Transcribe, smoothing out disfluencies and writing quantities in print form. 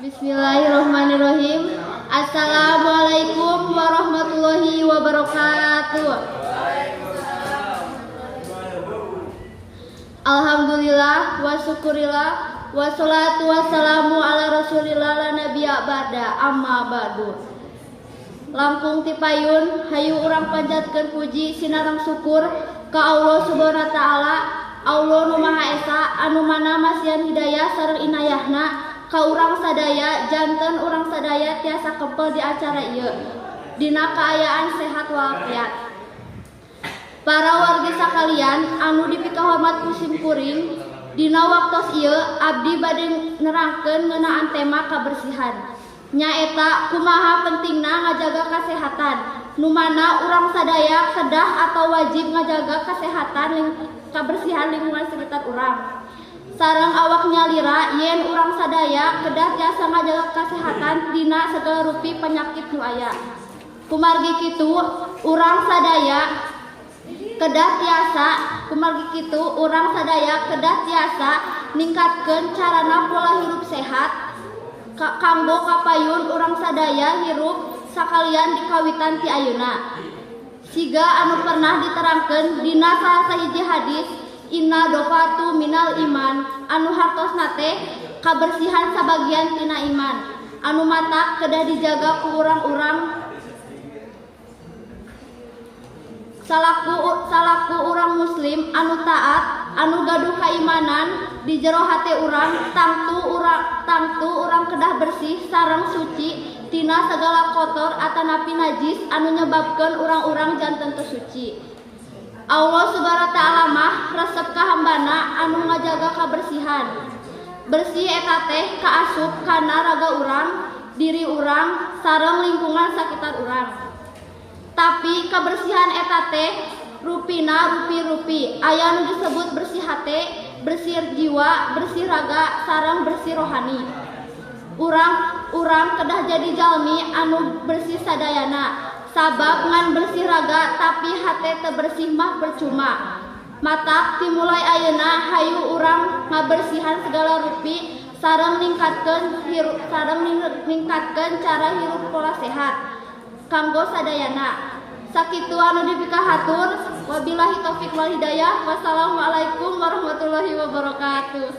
Bismillahirrahmanirrahim. Assalamualaikum warahmatullahi wabarakatuh. Alhamdulillah wa syukurillah wassalatu wassalamu ala rasulillah la nabiyya ba'da amma ba'du. Langkung tipayun hayu urang panjatkeun puji sinareng syukur ka Allah Subhanahu wa taala, Allah nu Maha Esa anu mana masihan hidayah sareng inayahna ka urang sadaya janten urang sadaya tiasa kempel di acara ieu dina kaayaan sehat walafiat. Para wargi sakalian anu dipikahormat ku simkuring, dina waktos ieu abdi bade nerangkeun ngeunaan tema kabersihan. Nyaeta kumaha pentingna ngajaga kasehatan, nu mana urang sadaya kedah atau wajib ngajaga kasehatan kabersihan lingkungan sekitar urang. Sareng awak nyalira yen urang sadaya kedah tiasa ngajaga kasehatan dina segala rupi penyakit nu aya. Kumargi kitu urang sadaya kedah tiasa kumargi kitu urang sadaya kedah tiasa ningkatkeun carana pola hirup sehat kanggo kapayun urang sadaya hirup sakalian dikawitan ti ayeuna. Siga anu pernah diterangkeun dina salah sahiji hadis, inna dofatu minal iman, anu hartosna teh kabersihan sabagian tina iman anu matak kedah dijaga ku urang-urang salaku urang muslim anu taat anu gaduh kaimanan di jero hate urang, tangtu urang kedah bersih sareng suci tina segala kotor atanapi najis anu nyebabkeun urang-urang janten teu suci. Allah Subhanahu wa taala mah resep ka hambana anu ngajaga kabersihan. Bersih eta teh kaasup kana raga urang, diri urang, sareng lingkungan sakitar urang. Tapi kebersihan eta teh rupina rupi-rupi, aya nu disebut bersih hate, bersih jiwa, bersih raga, sareng bersih rohani. Urang kedah jadi jalmi anu bersih sadayana. Sabab ngan bersih raga tapi hate teu bersih mah percuma. Matak timulai ayeuna hayu urang ngabersihan segala rupi sareng ningkatkeun cara hirup pola sehat kanggo sadayana. Sakitu anu dipikahatur, wabillahi taufik wal hidayah. Wassalamualaikum warahmatullahi wabarakatuh.